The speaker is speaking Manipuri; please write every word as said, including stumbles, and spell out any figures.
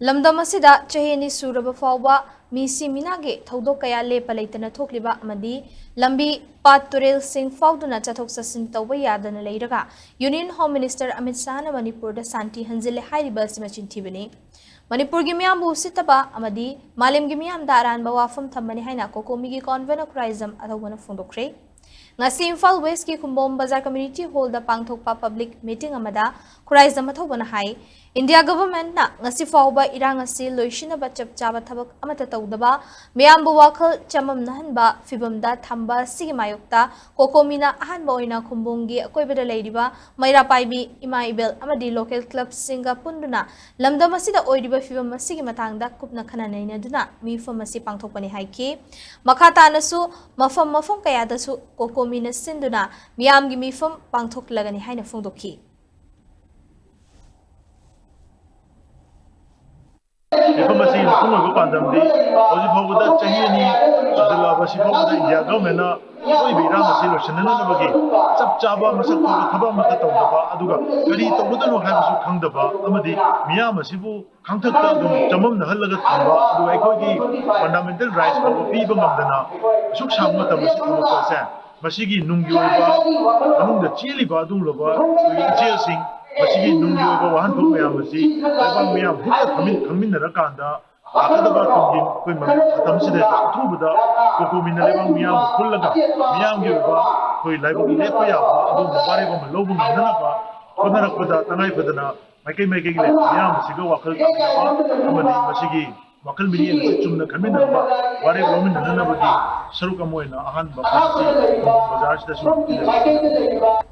ꯂꯝꯗꯝ ꯑꯁꯤꯗ ꯆꯍꯤ ꯑꯅꯤ ꯁꯨꯔꯕ ꯐꯥꯎꯕ ꯃꯤꯁꯤ ꯃꯤꯅꯥꯒꯤ ꯊꯧꯗꯣꯛ ꯀꯌꯥ ꯂꯦꯞꯄ ꯂꯩꯇꯅ ꯊꯣꯛꯂꯤꯕ ꯑꯃꯗꯤ ꯂꯝꯕꯤ, ꯄꯥꯠ, ꯇꯨꯔꯦꯜꯁꯤꯡ ꯐꯥꯎꯗꯨꯅ ꯆꯠꯊꯣꯛ ꯆꯠꯁꯤꯟ ꯇꯧꯕ ꯌꯥꯗꯅ ꯂꯩꯔꯒ Union Home Minister ꯑꯃꯤꯠ ꯁꯥꯍꯅ ꯃꯅꯤꯄꯨꯔꯗ ꯁꯥꯟꯇꯤ ꯍꯟꯖꯤꯜꯂꯦ ꯍꯥꯏꯔꯤꯕ ꯑꯁꯤ ꯃꯆꯤꯟ ꯊꯤꯕꯅꯤ꯫ ꯃꯅꯤꯄꯨꯔꯒꯤ ꯃꯤꯌꯥꯝꯕꯨ ꯎꯁꯤꯠꯇꯕ ꯑꯃꯗꯤ ꯃꯥꯂꯦꯝꯒꯤ ꯃꯤꯌꯥꯝꯗ ꯑꯔꯥꯟꯕ ꯋꯥꯐꯝ ꯊꯝꯕꯅꯤ ꯍꯥꯏꯅ ꯀꯣꯀꯣꯃꯤꯒꯤ convener ꯈꯨꯔꯥꯏꯖꯝ ꯑꯊꯧꯕꯅ ꯐꯣꯡꯗꯣꯛꯈ꯭ꯔꯦ꯫ ꯉꯁꯤ ꯏꯝꯐꯥꯜ ꯋꯦꯁꯀꯤ ꯈꯨꯝꯕꯣꯝ ꯕꯖꯥꯔ community hall ꯗ ꯄꯥꯡꯊꯣꯛꯄ public meeting ꯑꯃꯗ ꯈꯨꯔꯥꯏꯖꯝ ꯑꯊꯧꯕꯅ ꯍꯥꯏ, India government ꯅ ꯉꯁꯤ ꯐꯥꯎꯕ ꯏꯔꯥꯡ ꯑꯁꯤ ꯂꯣꯏꯁꯤꯟꯅꯕ ꯆꯞ ꯆꯥꯕ ꯊꯕꯛ ꯑꯃꯠꯇ ꯇꯧꯗꯕ, ꯃꯤꯌꯥꯝꯕꯨ ꯋꯥꯈꯜ ꯆꯃꯝꯅꯍꯟꯕ ꯐꯤꯚꯝꯗ ꯊꯝꯕ ꯑꯁꯤꯒꯤ ꯃꯥꯌꯣꯛꯇ ꯀꯣꯀꯣꯃꯤꯅ ꯑꯍꯥꯟꯕ ꯑꯣꯏꯅ ꯈꯨꯝꯕꯣꯡꯒꯤ ꯑꯀꯣꯏꯕꯗ ꯂꯩꯔꯤꯕ ꯃꯩꯔꯥ ꯄꯥꯏꯕꯤ, ꯏꯃꯥ ꯏꯕꯦꯜ ꯑꯃꯗꯤ local club ꯁꯤꯡꯒ ꯄꯨꯟꯗꯨꯅ ꯂꯝꯗꯝ ꯑꯁꯤꯗ ꯑꯣꯏꯔꯤꯕ ꯐꯤꯚꯝ ꯑꯁꯤꯒꯤ ꯃꯇꯥꯡꯗ ꯀꯨꯞꯅ ꯈꯟꯅ ꯅꯩꯅꯗꯨꯅ ꯃꯤꯐꯝ ꯑꯁꯤ ꯄꯥꯡꯊꯣꯛꯄꯅꯤ ꯍꯥꯏꯈꯤ꯫ ꯃꯈꯥ ꯇꯥꯅꯁꯨ ꯃꯐꯝ ꯃꯐꯝ ꯀꯌꯥꯗꯁꯨ ꯀꯣꯀꯣꯃꯤꯅ ꯁꯤꯟꯗꯨꯅ ꯃꯤꯌꯥꯝꯒꯤ ꯃꯤꯐꯝ ꯄꯥꯡꯊꯣꯛꯂꯒꯅꯤ ꯍꯥꯏꯅ ꯐꯣꯡꯗꯣꯛꯈꯤ꯫ ꯃꯤꯐꯝ ꯑꯁꯤ ꯃꯄꯨꯡ ꯑꯣꯏꯕ ꯄꯥꯟꯗꯝꯗꯤ ꯍꯧꯖꯤꯛ ꯐꯥꯎꯕꯗ ꯆꯍꯤ ꯑꯅꯤ ꯁꯨꯖꯤꯜꯂꯛꯑꯕ ꯁꯤ ꯐꯥꯎꯕꯗ ꯏꯟꯗꯤꯌꯥ ꯒꯚꯔꯟꯃꯦꯟꯅ ꯊꯣꯛꯏꯕ ꯏꯔꯥꯡ ꯑꯁꯤ ꯂꯣꯏꯁꯤꯟꯅꯅꯕꯒꯤ ꯆꯞ ꯆꯥꯕ ꯃꯁꯛ ꯊꯣꯛꯄ ꯊꯕꯛ ꯑꯃꯠꯇ ꯇꯧꯗꯕ, ꯑꯗꯨꯒ ꯀꯔꯤ ꯇꯧꯒꯗꯕꯅꯣ ꯍꯥꯏꯕꯁꯨ ꯈꯪꯗꯕ ꯑꯃꯗꯤ ꯃꯤꯌꯥꯝ ꯑꯁꯤꯕꯨ ꯈꯥꯡꯊꯛꯇ ꯑꯗꯨꯝ ꯆꯃꯝꯅꯍꯜꯂꯒ ꯊꯝꯕ, ꯑꯗꯨꯒ ꯑꯩꯈꯣꯏꯒꯤ fundamental rights ꯐꯥꯎꯕ ꯄꯤꯕ ꯉꯝꯗꯅ ꯑꯁꯨꯛ ꯁꯥꯡꯕ ꯃꯇꯝ ꯑꯁꯤ ꯊꯣꯛꯂꯛꯄ ꯑꯁꯦ, ꯃꯁꯤꯒꯤ ꯅꯨꯡꯒꯤ ꯑꯣꯏꯕ, ꯃꯅꯨꯡꯗ ꯆꯦꯜꯂꯤꯕ ꯑꯗꯨꯒꯨꯝꯂꯕ ꯑꯩꯈꯣꯏꯒꯤ ꯏꯆꯦꯜꯁꯤꯡ, ꯃꯁꯤꯒꯤ ꯅꯨꯡꯒꯤ ꯑꯣꯏꯕ ꯋꯥꯍꯟꯊꯣꯛ ꯃꯌꯥꯝ ꯑꯁꯤ ꯂꯩꯕꯥꯛ ꯃꯤꯌꯥꯝ ꯍꯨꯞꯅ ꯈꯪꯃꯤꯟ-, ꯈꯪꯃꯤꯟꯅꯔꯀꯥꯟꯗ ꯂꯥꯛꯀꯗꯕ ꯇꯨꯡꯒꯤ ꯑꯩꯈꯣꯏ ꯃꯇꯝꯁꯤꯗ ꯑꯊꯨꯕꯗ ꯀꯣꯀꯣꯃꯤꯅ ꯂꯩꯕꯥꯛ ꯃꯤꯌꯥꯝꯕꯨ ꯄꯨꯜꯂꯒ ꯃꯤꯌꯥꯝꯒꯤ ꯑꯣꯏꯕ ꯑꯩꯈꯣꯏ ꯂꯥꯏꯕꯛ ꯂꯦꯞꯄ ꯌꯥꯕ ꯑꯗꯨꯒꯨꯝꯕ ꯋꯥꯔꯦꯞ ꯑꯃ ꯂꯧꯕ ꯉꯝꯅꯅꯕ ꯍꯣꯠꯅꯔꯛꯄꯗ ꯇꯉꯥꯏ ꯐꯗꯅ ꯃꯥꯏꯀꯩ ꯃꯥꯏꯀꯩꯒꯤ ꯂꯩꯕ ꯃꯤꯌꯥꯝ ꯑꯁꯤꯒ ꯋꯥꯈꯜ ꯇꯥꯃꯤꯟꯅꯕ ꯑꯃꯗꯤ ꯃꯁꯤꯒꯤ ꯋꯥꯈꯜ ꯃꯤꯠꯌꯦꯡ ꯑꯁꯤ ꯆꯨꯝꯅ ꯈꯟꯃꯤꯟꯅꯅꯕ ꯋꯥꯔꯦꯞ ꯂꯧꯃꯤꯟꯅꯅꯕꯒꯤ ꯁꯔꯨꯛ ꯑꯃ ꯑꯣꯏꯅ ꯑꯍꯥꯟꯕ ꯈꯣꯡꯊꯥꯡ ꯑꯁꯤ ꯈꯨꯡꯒꯪ ꯕꯖꯥꯔꯁꯤꯗꯁꯨ ꯄꯤꯖꯔꯤ꯫